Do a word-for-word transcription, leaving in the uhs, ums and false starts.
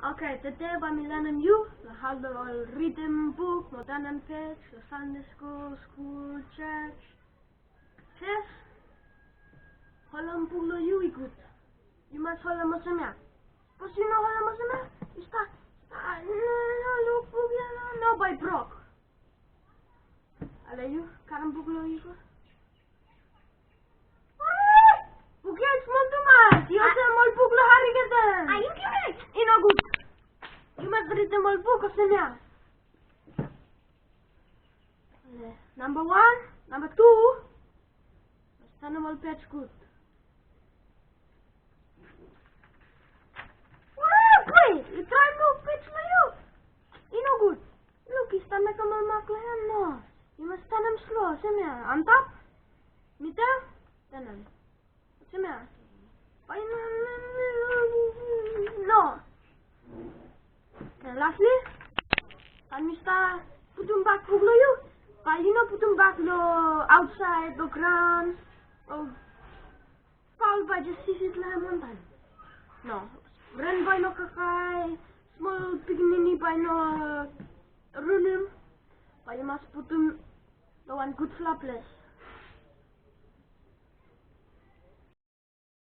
Oke, tede bae mi lanem yu long hao long ol ridim buk mo tanem pej long Sande skul, skul, jos. Jes holem buk long yu i gud. Yu mas holem olsem ya. Sapos yu no holem olsem ya, yu stap, stap, no, no, no, luk buk ya, no, no, bae brok. Ale yu karem buk long yu go. Buk ya i smol tumas. I olsem ol buk long Hari Keten. I no gud. Yu mas ridim ol buk olsem ya. Namba wan, namba tu. Tanem ol pej gud. Wait, yu traem luk pej long yu. I no gud. Luk, i stap mekem ol mak long hem, no. Yu mas tanem slo, olsem ya, antap, midel, tanem. Olsem ya. Bae no, no, no, no. And lastly, bae mi stap putum bak buk long yu. Bae yu no putum bak long aotsaed long graon. O paol bae jes sisit long hem wantaem. No. Ren bae no kakae, smol pikinini bae no runem. Bae yu mas putum long wan gudfala ples.